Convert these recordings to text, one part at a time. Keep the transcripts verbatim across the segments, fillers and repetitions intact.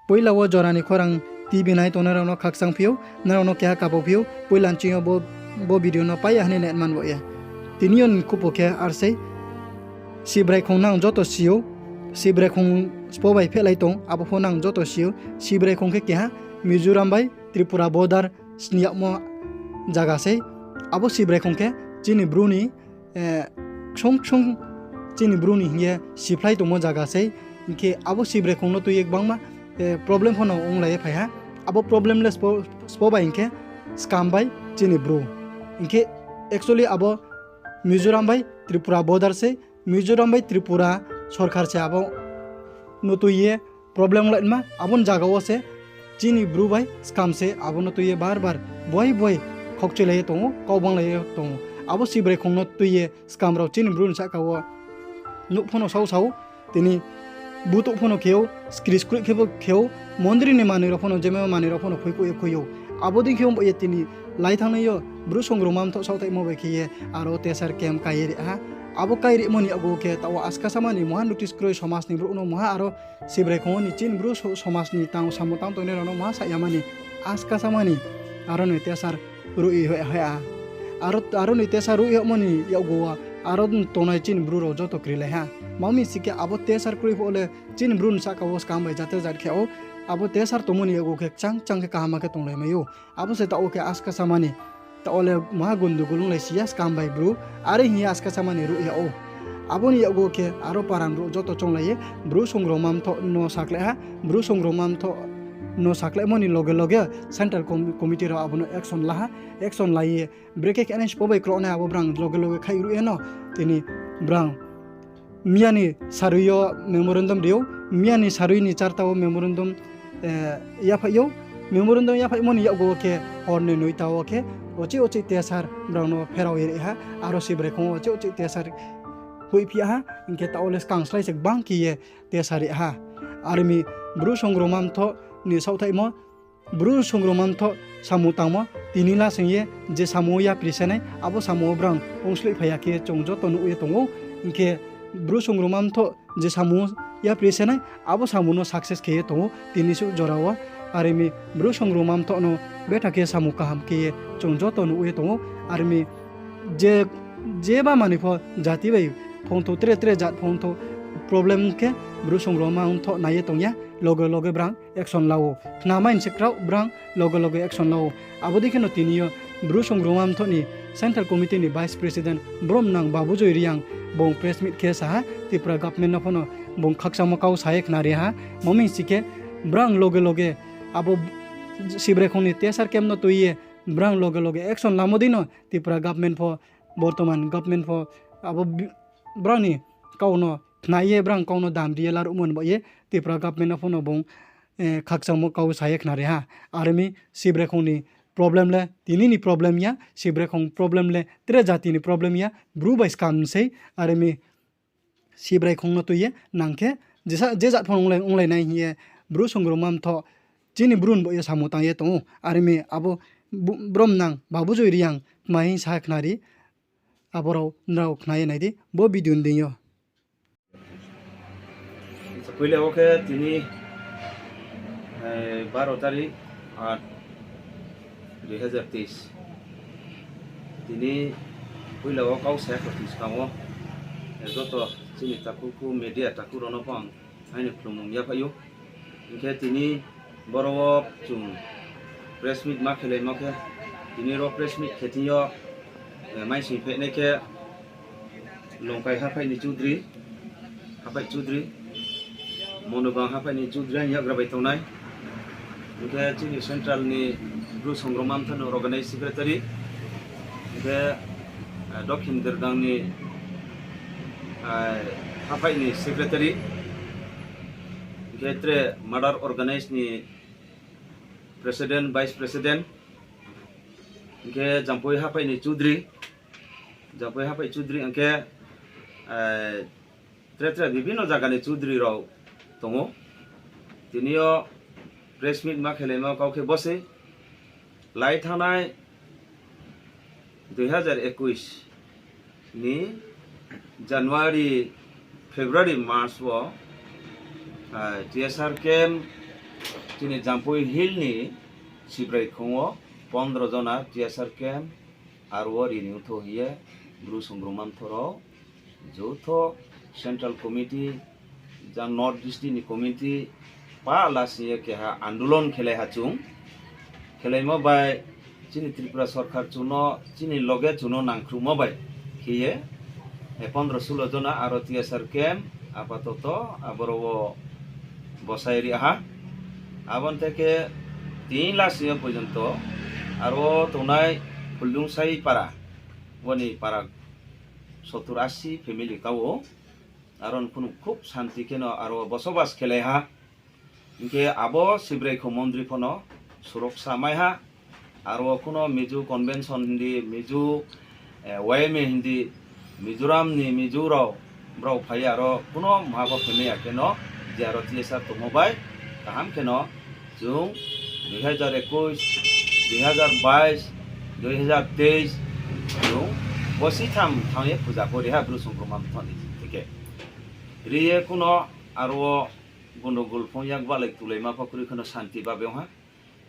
Poila wo jora ni khorang T V nai tongnai rao no khakchang phi ou, nrao no keha kabo phi ou, poila nching yo bo, bo video no pai ya hing ye nai man bo ye. Tini yo ni khupo khe ar sei, Sibrai khong nang joto si ou, Sibrai khong sbo bai phehlai tong, abo pho nang joto si ou, Sibrai khong khe keha Mizoram bai Tripura border sni yagmo zaga sei, abo Sibrai khong khe chini Bru ni, eh, ksung ksung chini Bru ni hing ye siphlai tongmo zaga sei, hing khe abo Sibrai khong no tui ye gbangma, eh, problem pho no onglai ye phai ha, abo problem le sbo, sbo bai hing khe Skam bai chini Bru, hing khe actually abo Mizoram bai Tripura border sei, Mizoram bai Tripura sorkar se abo no tui ye problem onglaima, abo ni zaga wo se chini Bru bai Skam se abo no tui ye bar bar boi boi khokchoilai ye tong ou, kau banglai ye tong ou. Abo Sibrai khong no tui ye Skam rao chini Bru ni sahka wo nouh pho no sau sau, tini butouh pho no khe ou, skri skruih khe bo khe ou, mondri ni manoi rao pho no, jema manoi rao pho no khuikuh ye khui ou. Abo dei khe ong ba ye tini lai thanngnai yo Bru songrongma mthoh saohthaihmo bai khe ye aro T S R camp kai ye ri ha. Abo kai rimo ni yakgu khe taoh wo askasa mani muha notice kroi, somaj ni brouh no muha aro Sibrai khong wo ni chini Bru so-, somaj ni tang, samung tang tongnai rao no muha sa ya mani askasa mani aro ni T S R ruh ye hoih ha. Aro, aro ni T S R ruh yagmo ni yakgu wo aro tongnai chini Bru rao joto krilai ha. Mami si khe abo T S R kroi pho le chini Bru ni sahka wo Skam bai jate jat khe ou. Abo T S R tongmo ni yakgu khe kchang kchang khe kaham khe tonglai mai ou. Abo se taoh wo khe askasa mani, taoh wo le muha gondogol onglai si ya Skam bai Bru, are hing ye askasa mani ruh yag ou. Abo ni yakgu khe aro para ni brouh joto chounglai ye Bru songrongma mthoh no sakhlai ha, Bru songrongma mthoh no sakhlaimo ni loge loge central com-, committee rao abo no action la ha, action lai ye brekhe khe nai sbo bai kroh nai abo brang loge loge khaih ruh ye no tini brang miya ni sarui yo memorandum ri ou, miya ni sarui ni charta wo memorandum, eh, yaphaih ou, memorandum yaphaihmo ni yakgu wo khe hor ni noita wo khe ochih ochih T S R brang no pherao ye ri ha, aro Sibrai khong wo ochih ochih T S R hoihphi ha, hing khe taoh wo le skang slái se gbang khe ye T S R ri ha. Are mi Bru songrongma mthoh ni saohthaihmo, Bru songrongma mthoh samung tangmo tini lasing ye je samung wo yapri se nai, abo samung wo brang ongsloih phai ya khe chung joto nuh ye tong ou. Hing khe Bru songrongma mthoh je samung wo yapri se nai, abo samung no success khe ye tong ou tini suh jora wo. Are mi Bru songrongma mthoh no betha khe samung kaham khe ye chung joto nuh ye tong ou. Are mi je, jeba manoi pho jati bai phongthou, tre tre jat phongthou, problem khe Bru songrongma mthoh nai ye tong ya, loge loge brang action la ou. Khnamai ni se kraoh brang loge loge action la ou. Abo dei khe no tini yo Bru songrongma mthoh ni Central Committee ni Vice President Bromnang Babujoy Reang bung press meet khe sa ha, Tripura government no pho no bung khakchangmo kau sa ye khnari ha. Mami si khe brang loge loge abo Sibrai khong ni T S R camp no tui ye brang loge loge action lamo dei no Tripura government pho, bortoman government pho abo bi-, brang ni kau no khna ye brang kau no dam ri ye laruhmo ni baoh ye Tripura government no pho no bung, eh, khakchangmo kau sa ye khnari ha. Are mi Sibrai khong ni problem le tini ni problem ya, Sibrai khong problem le tre jati ni problem ya, Bru bai Skam sei. Are mi Sibrai khong no tui ye nang khe jesa, je jat pho onglai, onglai nai hing ye Bru songrongma mthoh chini Bru ni baoh ye samung tang ye tong ou. Are mi abo bu-, Bromnang Babujoy Reang tma hing sa khnari, abo rao nrao khna ye nai di bo video ni deing yo. Poila wo khe tini, eh, baro tarik aat dui hazar teis. Tini poila wo kau sa ya khe tini skang wo, eh, joto chini takhu khu media takhu rao no pho ang aini khlumung yaphaih ou. Hing khe tini boro wo chung press meet ma khelaimo khe, tini ro press meet khe thing yo, eh, maising phehnai khe Longkai haphaih ni Chaudhary, haphaih Chaudhary, Monobang haphaih ni Chaudhary ang yagra bai tongnai. Hing khe chini central ni Bru songrongma mthoh ni organize secretary, hing khe, eh, Dokhin Dergang ni, eh, haphaih ni secretary, hing khe tre mother organize ni president, vice president, hing khe Jampui haphaih ni Chaudhary, Jampui haphaih Chaudhary, hing khe, eh, tre tre bibhinno zaga ni Chaudhary rao tong ou. Tini yo press meet ma khelaimo kau khe bo sei, lai thanngnai dui hazar ekush ni January, February, March wo, ah, T S R camp Chini Jampui Hill ni Sibrai khong wo pondro jona T S R camp aro wo ri ni ongthou hing ye Bru Songrongma Mthoh rao joutho Central Committee, jang North District ni committee, pahla sing ye keha andolon khelai ha chung. Khelaimo bai chini Tripura sorkar chung no, chini loge chung no nangkhruhmo bai khe ye, e, pondro sulo jona aro T S R camp apatoto aboro wo bosai ri ha. Abo ni theke tin la sing yo porjonto aro tongnai Phuldungsai para, boni para sottur asi family ka ou. Aro ni phunu khub santi kheno aro bosobas khelai ha. Hing khe abo Sibrai khong mondri pho no suroksa mai ha. Aro wo kuno Mizo convention hing di, Mizo, e, Y M A hing di, Mizoram ni Mizo rao, brao phai ye aro kuno maha pho khe mai ya kheno, je aro T S R tongmo bai, kaham kheno, chung dui hazar ekush, dui hazar bais, dui hazar teis, chung bosi tham thanng ye puja pho ri ha Bru Songrongma Mthoh ni theke. Ri ye kuno aro wo gondogol phong yak balai tulaima pho kroi kheno santi babe ong ha.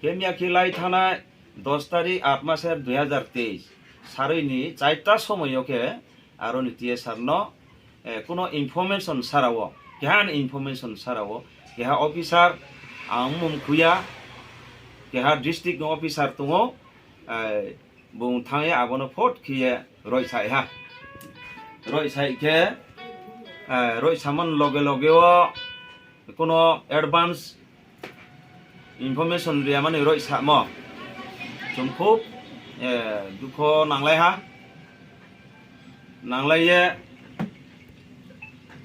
Khe miya khe lai thanai dos tarik aat maser dui hazar teis, saroi ni chaita somoi yo khe aro ni T S R no, e, kuno information sara wo, keha ni information sara wo, keha officer, ang mung khui ya, keha district ni officer tong ou, e, bung thanng ye abo no phot khe ye roihsai ha. Roihsai khe, e, roihsamo ni loge loge wo kuno advance information ri ya mani roihsamo chung khub, e, dukho nanglai ha. Nanglai ye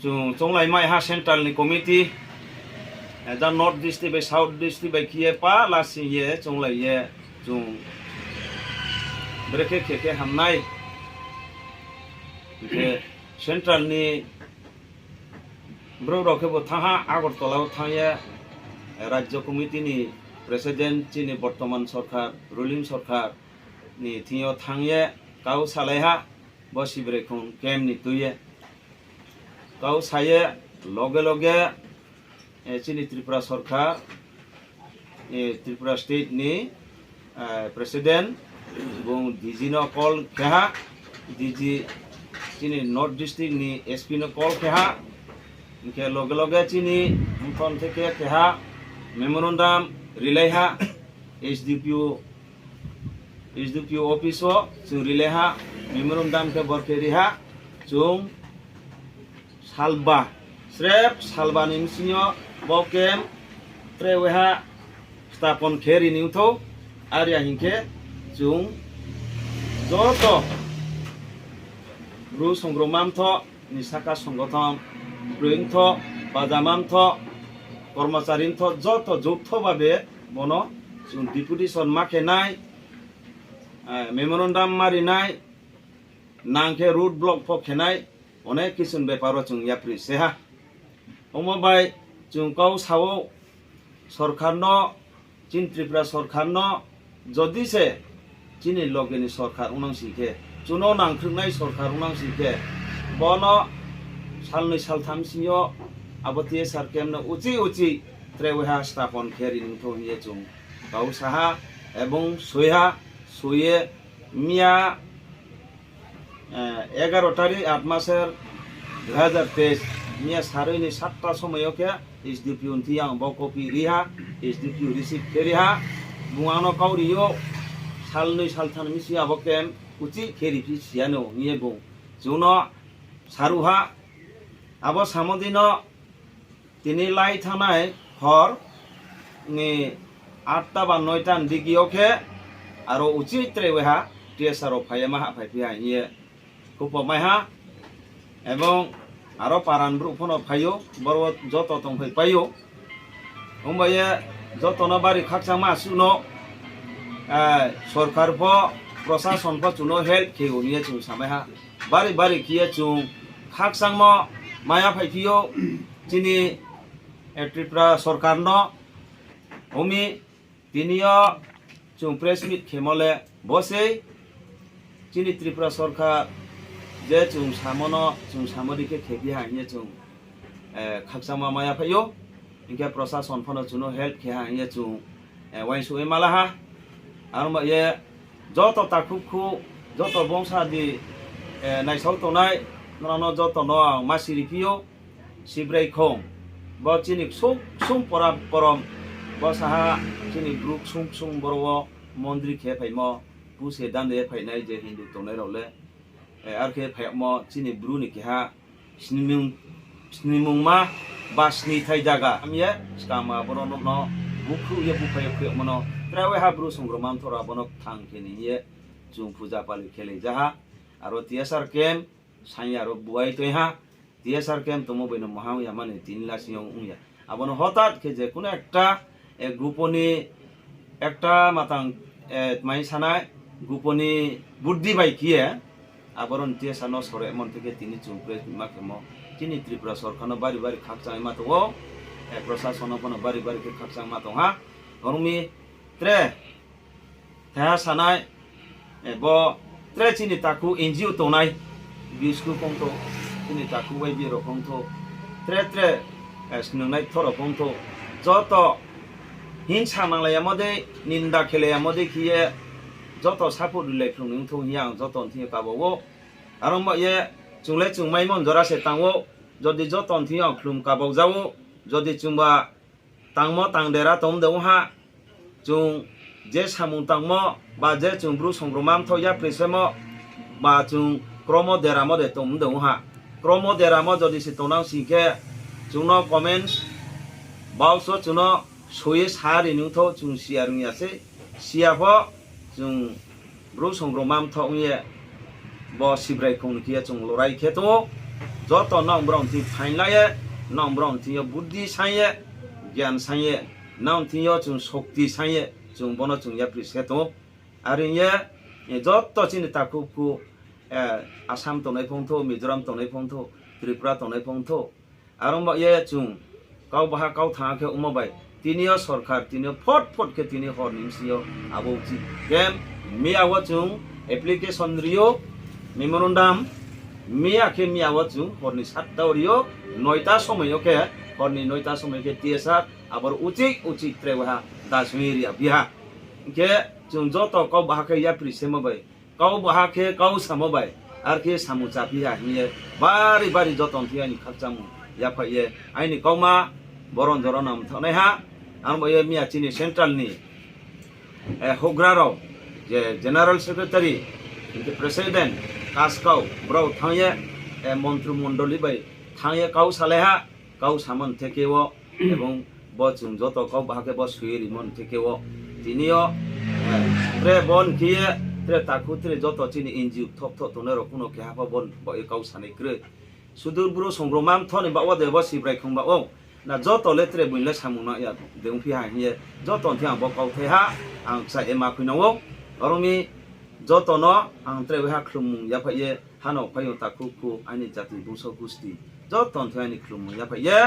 chung chounglai mai ha central ni committee, e, jang North District bai South District bai khe ye pahla sing ye chounglai ye chung brekhe khe khe ham nai. Hing khe central ni brouh rao khe bo thanng ha, Agartala wo thanng ye, e, Rajya Committee ni President chini bortoman sorkar, ruling sorkar ni thing yo thanng ye kau salai ha, bo Sibrai khong camp ni tui ye. Kau sa ye loge loge, e, chini Tripura sorkar, e, Tripura state ni, e, president, bung D G no call khe ha, D G chini North District ni S P no call khe ha, hing khe loge loge chini mthon theke khe ha, memorandum rilai ha, S D P O, S D P O office wo chung rilai ha, memorandum khe bor khe ri ha, chung salba, srep salba ni bsing yo bo camp tre weha stapon khe ri ni ongthou, are ya hing khe chung joto Bru Songrongma Mthoh ni saka songothon, broi mthoh, bajama mthoh, kormochari mthoh, joto joutho babe bono chung deputation ma khe nai, e, memorandum ma ri nai, nang khe road block pho khe nai, onek kisu ni bepar wo chung yapri se ha. Omo bai chung kau sa ou, sorkar no, chini Tripura sorkar no, jodi se chini loge ni sorkar ongnang si khe, chung no nangkhruhnai sorkar ongnang si khe, bono salnoi saltham sing yo abo T S R camp no uchih uchih tre weha stapon khe ri ni ongthou hing ye chung kau sa ha, ebong soi ha, soi ye miya, e, egaro tarik aat maser dui hazar teis, miya saroi ni satta somoi yo khe S D P O ni thing yo ang bo copy ri ha, S D P O receive khe ri ha, bung ang no kau ri ou, salnoi saltham ni bsing abo camp uchih khe ri phi si ya no hing ye bung chung no saruh ha. Abo samo dei no tini lai thanngnai hor ni atta ba noita ni digi yo khe aro uchih tre weha T S R rao phai ye ma hahphai phi ha hing ye khupo mai ha. Ebong aro para ni brouh pho no phai ou, boro wo joto tongphai pai ou. Ongba ye joto no bari khakchangma asuh no, sorkar pho, prosason pho chung no help khe ou hing ye chung samai ha. Bari bari khe ye chung khakchangmo maya phaiphi ou chini, e, Tripura sorkar no. Ong mi, tini yo chung press meet khemo le bo sei, chini Tripura sorkar je chung samo no, chung samo di khe khephi ha hing ye chung, e, khakchangma maya phai ou. Hing khe prosason pho no chung no help khe ha hing ye chung, eh, uaingsouh ye ma la ha. Aro ba ye joto takhu khu, joto bongsa di, eh, naisao tongnai, nrao no joto no ang ma siri phi ou, Sibrai khong. Bo chini ksung ksung pora porom, bo saha chini bru ksung ksung boro wo mondri khe phaimo, puse dande phainai je Hindu tongnai rao le, eh, ar khe phaimo chini bru ni keha snimung, snimungma ba snithai jaga. Ham ye skama boro nouh no bukhruh ye buphai ye khuimo no, tre waiha bru songroma mtho rao abo no kthang khe ni ye chung puja pali khe lai ja ha. Aro T S R camp, saing ye aro buai toi ha. T S R camp tongmo bai no mahang ya mani tini lasing yo ong ya. Abo no hotat khe je kuno ekta, eh, guponi ekta matang, eh, tmai sanai, guponi buddhi bai khe ye, aboro ni T S R no sore mon theke tini chung press meet ma khemo. Chini Tripura sorkar no bari bari khakchang ma tong ou, eh, prosason no pho no bari bari khe khakchang ma tong ha. Oro mi tre, thaiha sanai, eh, bo tre chini takhu N G O tongnai, bisku phongthou, chini takhu bai biro phongthou, tre tre, eh, snungnai kthoro phongthou, joto hingsa nanglai yamo dei, ninda khelai yamo dei khe ye, joto support rilai phrung ni ongthou hing ye ang joto ni thing yo kabau ou. Aro ba ye chung le chung maimon jora se tang ou, jodi joto ni thing yo ang khlum kabau ja ou, jodi chungba tangmo tang dera tong de ong ha, chung je samung tangmo, ba je chung bru songroma mtho yapri semo, ba chung kromo deramo de tong de ong ha. Kromo deramo jodi se tongnang sing khe, chung no comments box wo chung no soi ye sa ri nung thou, chung siya rung ya sei, siya pho, chung bru songroma mtho ong ye, bo Sibrai khong ni khe ye chung lorai khe tong ou. Joto nrao brao ni thing phaing la ye, nrao brao ni thing yo buddhi saing ye, gyan saing ye, nrao ni thing yo chung sokti saing ye, chung bo no chung yapri se tong ou. Are ong ye, eh, joto chini takhu khu, eh, Assam tongnai phongthou, Mizoram tongnai phongthou, Tripura tongnai phongthou, aro ba ye chung kau baha kau thanng khe ongmo bai, tini yo sorkar, tini yo phot phot khe tini hor ni bsing yo abo uchih khe, miya wo chung application ri ou, memorandum, miya khe miya wo chung hor ni satta wo ri ou, noita somoi yo khe, hor ni noita somoi khe T S R aboro uchih uchih tre waiha dasung ye ri ya phi ha. Hing khe chung joto kau baha khe yapri semo bai, kau baha khe kau samo bai, ar khe samung chaphi ha hing ye, bari bari joto ni thing yo aini khakchangmung yaphaih ye, aini kauma boron jora no mthaohnai ha. Ang ba ye miya chini central ni, eh, houhgra rao, je general secretary, hing khe president, kaskau, brao thanng ye, eh, montri mondoli bai thanng ye kau salai ha. Kau samo ni theke wo, ebong bo chung joto kau baha khe bo soi ye rimo ni theke wo, tini yo, eh, tre bo ni khe ye, tre takhu tre joto chini N G O kthouh kthouh tongnai rao kuno keha pho bo ni baoh ye kau sanai kroi. Sudur bru songroma mtho ni baoh wo de bo Sibrai khong baoh wo, na joto le tre bung le samung nang ya de ongphi ha hing ye, joto ni thing ang bo kauthai ha, ang kchai ye ma khuinang ou. Aro mi joto no ang tre waiha khlummung yaphaih ye, hano phaiyong takhu khu aini jati bungso gusti, joto ni thing aini khlummung yaphaih ye,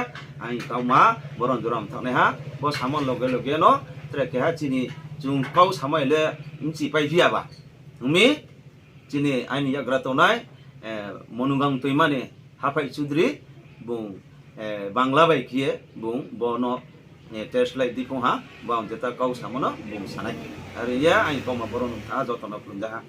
aini kauma boron jora mthaohnai ha. Bo samo loge loge no tre keha chini chung kau samai le bchipaiphi ya ba. Ong mi chini aini yakgra tongnai, eh, Monugang Toima ni Haphaih Chudri, bung, eh, Bangla bai khe ye bung bo no, eh, translate di phung ha, bo ang jeta kau samo no bung sanai. Are ye aini kauma boron ong tha, joto no khulum ja ha.